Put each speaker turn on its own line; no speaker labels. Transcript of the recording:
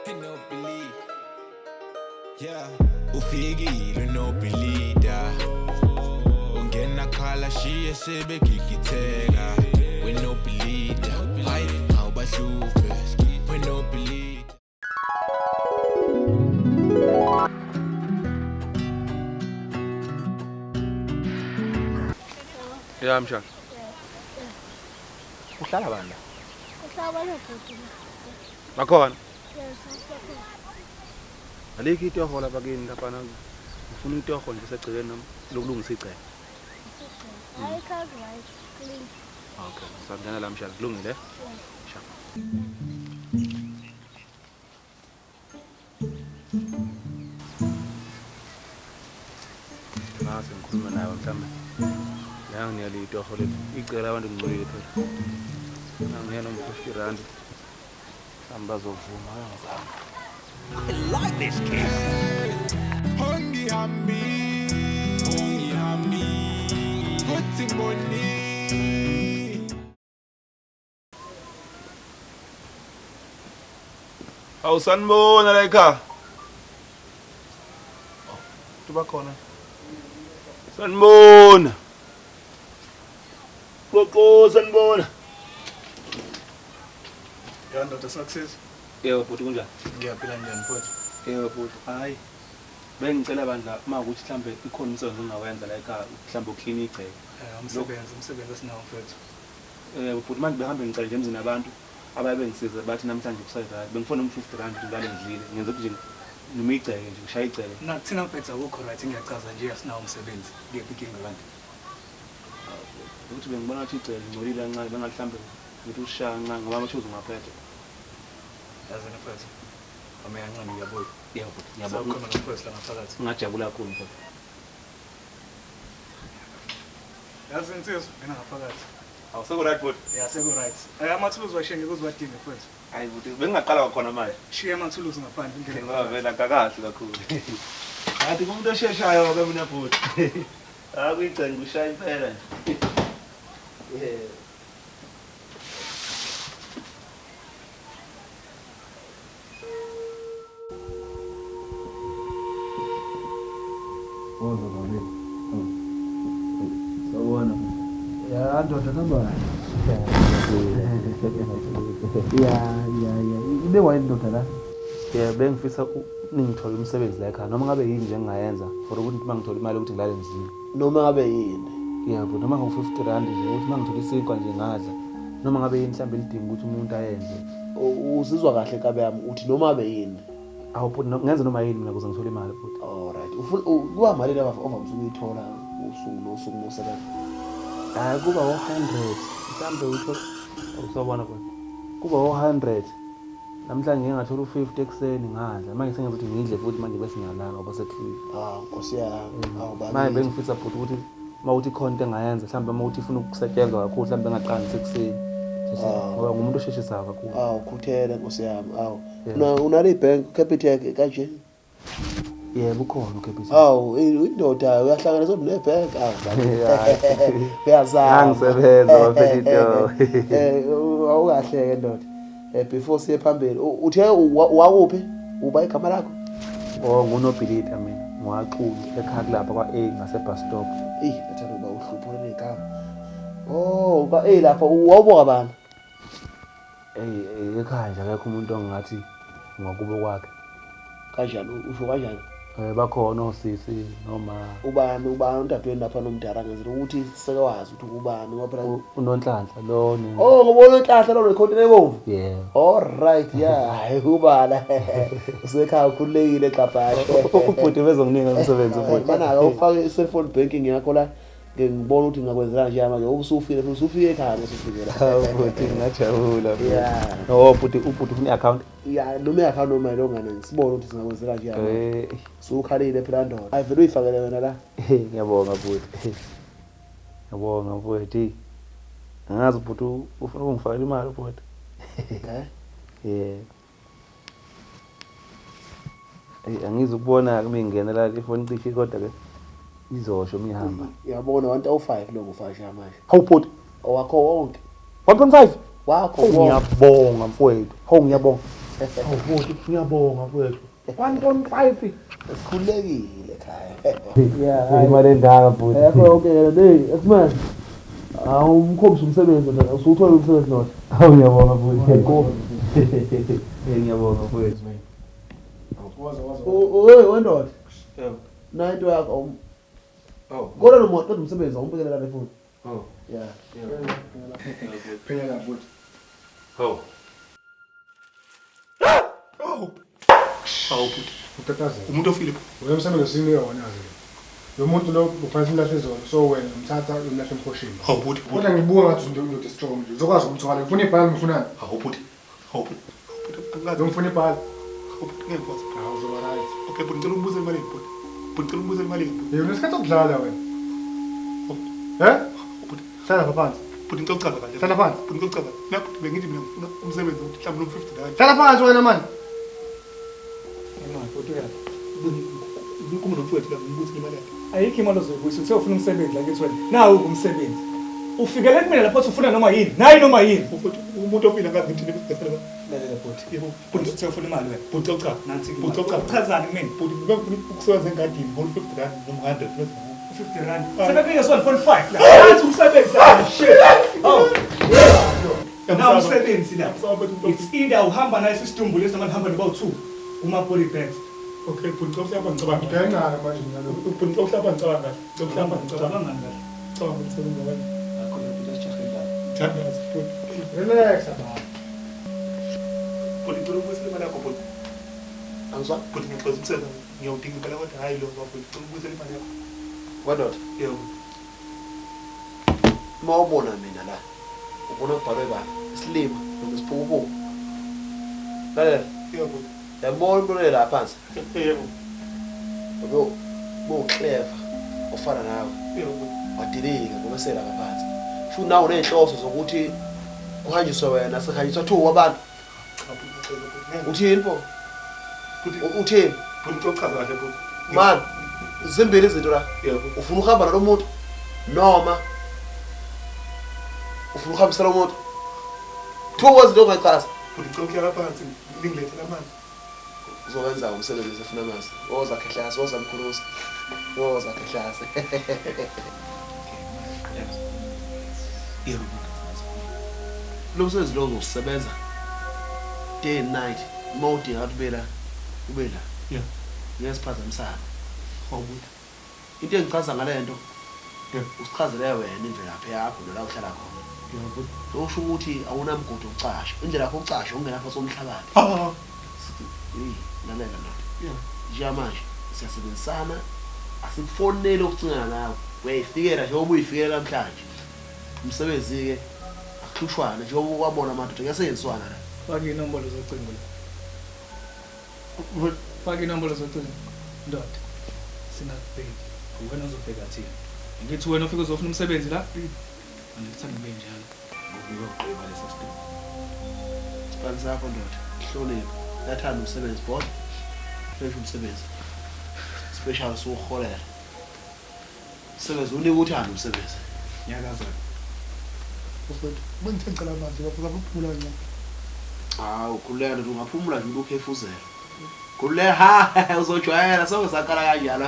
No believe. Yeah, ufikile unobhilida. Ungena khala shiye sebegigitheka. We no believe. Hayi, awubahluphe. We no believe.
Ya mshana. Uhlala bani la?
Uhlala banobhuti la.
Bakhona.
Yes, bakhona.
Alikho itoho lapha kini laphana. Ngifuna itoho nje segcekeni nami lokulungisa igceke.
Hayi, khaki right. Clean.
Okay, ngisangena la mshana. Kulungile? Sha. Ngase ngikhuluma nawe mhlambe. La nginika itoho leli. Igceke labantu ngingcolile phela. Angiyena noma 50 rand. Mhlawumbe bazovuma angizami.
I like this kid.
Ongihambi, ongihambi, futhi ngiboni.
Awusanibona la ekhaya. Oh, tuba khona. Sanibona. Qoqo sanibona.
Ya ndoda success.
Yebo bhuti kunjani?
Ngiyaphila njani mfowethu?
Yebo bhuti. Hayi. Bengicela bandla uma ukuthi mhlambe ikhona umsebenzi ongawenza la ekhaya, mhlambe uclean igceke.
Eh umsebenzi esinawo mfowethu.
Bhuti manje behambe ngicela nje emzini abantu abaye bengisiza bathi namhlanje kusayivaya. Bengifuna um 50 rand ngilale ngidlile. Ngenze ukuthi nje noma igceke nje ngishaya igceke.
Na thina mfethu akukho right ngiyachaza nje asinawo umsebenzi. Kuyephi inkinga kanti?
Ukuthi bengibona ukuthi igceke lingcolile kancane bengathi mhlambe ngithi ushaya kancane ngoba amathuzu ngaphethe.
Yazini mfethu. Ame kancane ngiyabuya.
Yebo bhuti ngiyabonga.
Sawukhona nomfowethu la ngaphakathi.
Ngingajabula kakhulu mfowethu.
Yazi insizwa ngena ngaphakathi.
Awusekho right bhuti?
Ya seku right. Eh amathuluzi washiye ngeke uziwadinge mfowethu.
Hayi bhuti bengingaqala kwakhona manje.
Shiya amathuluzi ngaphandle ungene
Ngoba
ngaphakathi.
vele akakahle kakhulu. Ngathi kumuntu osheshayo ke mina bhuti. Akuyigceke ngishaya impela nje. Yeah. Sawubona.
Ya ndoda namba. Ya ya ya. Ibe wayini ndoda la.
Yeah, bengifisa ningithole umsebenzi la ekhaya noma ngabe yini nje engingayenza for ukuthi uma ngithola imali yokuthi ngilale ngidlile.
Noma ngabe yini.
Yebo, noma ngawu-50 rand nje ukuthi uma ngithola isinkwa nje ngadla. Noma ngabe yini mhlawumbe lidinga ukuthi umuntu ayenze.
Uzizwa kahle kabe yami uthi noma ngabe yini.
Awu bhuti ngenze noma yini mina ukuze ngithole imali bhuti.
All right. Ufuna kuba mali la ovamise ukuyithola usuku nosuku mosebenza.
Hayi kuba o-100 mhlawumbe utho usabona bhuti. Kuba o-100 namhlanje ngike ngathola u-50 ekuseni ngadla. Manje sengenza ukuthi ngidle futhi manje bese ngiyalala ngoba sekuhlwile.
Ah Nkosi yami. Awu baba.
Manje bengifisa bhuti ukuthi uma uthi khona into engayenza mhlawumbe uma uthi ifuna ukusetshenzwa kakhulu mhlawumbe engaqali sekuseni. Ngoba ngumuntu osheshisayo kakhulu.
Awu khuthele Nkosi yami. Awu.
Yeah.
Una unale bank Capitec kanje.
Yebo ukhona uCapitec.
Awu indoda uyahlanganisa nebhank. Awu
Hayi.
uyazama.
Ngangisebenza bafethu into.
Eh awukahle ke ndoda. Eh before siye phambili uthe wakuphi? Uba igama lakho?
Oh ngunobhilita mina. Ngwaxulu ekhaya kulapha kwa-A ngase bus stop.
Eyi ngathanda ukuba uhlupho legama. Oh, ba eh lapha wawuboka bani?
Ey ekhaya nje akekho umuntu ongathi ngakubo kwakhe.
Kanjani usho kanjani?
Bakhona osisi noma
Ubani ubani udadewenu lapha nomdala ngenzela ukuthi seke wazi ukuthi ubani ngoba phela
uNonhlanhla lo ne.
Oh ngobona unhlanhla lo nekhontini ebomvu.
Yeah.
All right, yeah, hayi ubala. Usekhaya ukhululekile xabhashe.
Ubhuti bezonginika umsebenzi ubhuti.
Mana ke ufake i-cellphone banking yakho la ngeke ngibone ukuthi ngingakwenzela nje manje ubusufile futhi usufike ekhaya usufike la.
Hawu bhuti ngingajabula. bhuti.
Yeah.
Oh bhuti ubhuti ufuna i-account.
Ya noma yakho noma ilongana sibone ukuthi singakwenzela nje manje.
Eh
Sukhalile phela ndoda. Ayivele uyifakele wena la.
ngiyabonga bhuti. Ngiyabonga bhuti. Angazi bhuti ufuna ukungifakela imali bhuti.
Eh?
Yeah. Ey angizukubona ke mingenela ifoni cishe kodwa ke izosho mihamba.
Uyabona 105 lokho ufasha manje.
Hawu bhuti
Owakho wonke.
1.5.
Wakho
Hawu
wonke.
ngiyabonga mfowethu. Hawu ngiyabonga. Awu bhuti ngiyabonga mfowethu. 1.5
Sikhulekile ekhaya. Yeah,
imali endaka bhuti.
Yakho yonke le, esimanje. Awumkhombisa umsebenzi ndoda, usuwuthola umsebenzi ndoda.
Awu ngiyabonga bhuti. Ngiyabonga mfowethu.
Oy wendoda.
Yebo.
Na into yakho.
Oh.
Kodwa lo muntu umsebenzi awumbekele la futhi.
Oh.
Yeah.
Phela la bhuti.
Hawu.
Oh. Hawu bhuti.
Utatazela.
Umuntu ofile.
Wena umsebenzi osinike wona ke. Lo muntu lo ufanele umlahle izolo so wena umthatha umlahle emkhoshini.
Hawu bhuti.
Kodwa ngibuka ngathi undoda strong nje. Uzokwazi ukumthwala. Ngifuna ibhala ngifunani?
Hawu bhuti. Hawu bhuti. Angazi.
Ngifuna ibhala.
Hawu bhuti ngeke ngikwazi.
Hawu uzoba right.
Okay bhuti ngicela ukubuza imali bhuti. Bhuti ngicela ukubuza imali bhuti.
Yena unesikhathi sokudlala wena. Eh?
Bhuti
Hlala phansi.
bhuti ngicela ukuchaza kahle.
Hlala phansi.
Bhuti ngicela ukuchaza. Mina bhuti bengithi mina ngifuna umsebenzi ukuthi mhlawumbe lo 50 rand.
Hlala phansi wena manje.
Imali bhuti uyaphi?
Ngikhuluma nomfowethu la ngibuza imali yakhe.
Ayikho imali ozoyibuyisa, uthe ufuna umsebenzi la kithi wena. Nawu umsebenzi. Ufikele kumina lapho uthi ufuna noma yini, nayi noma yini.
Mfowethu umuntu ofile angazi ngithini ebesele.
Lalela bhuti.
Yebo.
Bhuti uthe ufuna imali wena.
Bhuti uchaza.
Nansi
Bhuti uchaza.
Uchazani kumina?
Bhuti ngifuna ukusebenza engadini ngo 50 rand noma 100 bese.
50 rand. Sebekunika 1.5 la. Nansi umsebenzi la. Shit. Oh. Nawu umsebenzi la. It's either uhamba naye isidumbu lesi noma nihamba noba u2 kuma body bags.
Okay bhuti ngicela ukuhlamba ngicabanga.
Ngiyangaka manje mina lo.
Bhuti ngicela ukuhlamba ngicabanga kahle. Ngicela ukuhlamba ngicabanga.
Cabangani kahle.
Ngicabanga umsebenzi wakho.
Akho la bhuti asijahe indaba.
Thandaza bhuti.
Relax baba.
Bhuti ngicela ukubuyisela imali yakho bhuti.
Angizwa.
Bhuti ngiyacela umsebenzi ngiyawudinga impela kodwa hayi lo bhuti ngicela ukubuyisela imali yakho.
Wendoda,
Yebo.
uma ubona mina la, ubona kubhalwe bani? Isilima noma isiphukuphuku. Lalela,
Yebo bhuti.
yabona umuntu la phansi.
Yebo.
Ube uclever ofana nawe.
Yebo bhuti.
Wadilika ngoba sela ngaphansi. Shu nawe unenhloso zokuthi kuhanjiswe wena sekuhanjiswa two abantu.
Cha bhuti ngiyacela bhuti. Ngeke.
Uthini pho?
Bhuti
Uthini?
bhuti ngicela ukuchaza kahle bhuti.
Man, zimbili izinto la.
Yebo.
Ufuna ukuhamba nalo muntu noma ufuna ukuhambisa lo muntu. Two izinto ongayichaza.
Bhuti ngicela ukuhlala phansi ningilethele amanzi.
Uzowenza umsebenzi ofuna amanzi. Woza khehlase, woza mkhulusi. Woza khehlase.
Yebo.
Lo msebenzi lo uzosebenza day and night. Uma udinga ukuthi ube la, ube la.
Yeah.
Ngeke siphazamisane.
Hawu bhuti.
Into engichaza ngale nto
Yebo.
usichazele wena imvelaphi yakho nala uhlala khona.
Yebo bhuti.
Okusho ukuthi awunamgodi wokucasha. Indlela yakho yokucasha ungena phansi komhlabathi.
Ah.
Sithi, hey, lalela ndoda.
Yebo.
Njengamanje siyasebenzisana, asikufoneli ukucingana nawe. Uyayifikela njengoba uyifikela namhlanje. Umsebenzi-ke akuhlushwana njengoba wabona amadoda kuyasetshenziswana la.
Faka inombolo zocingo la. Faka inombolo zocingo. Ndoda. Singakubheki. Wena uzobheka thina. Ngithi wena ufike uzofuna umsebenzi la. Angikuthandi kube njalo.
Ngiyogqiba lesa sidumbu.
Isipani sakho ndoda, hloniphe. Uyathanda umsebenzi bodwa. Fresh umsebenzi. Special sukuholela. Umsebenzi unika uthando umsebenzi.
Nyakaza.
Mfowethu, bengithe ngicela amanzi lapho lapho ukuphumula kancane.
Hawu, khululeka ndoda, ungaphumula nje ukhefuzela. Khululeka, ha, uzojwayela sonke saqala kanjalo.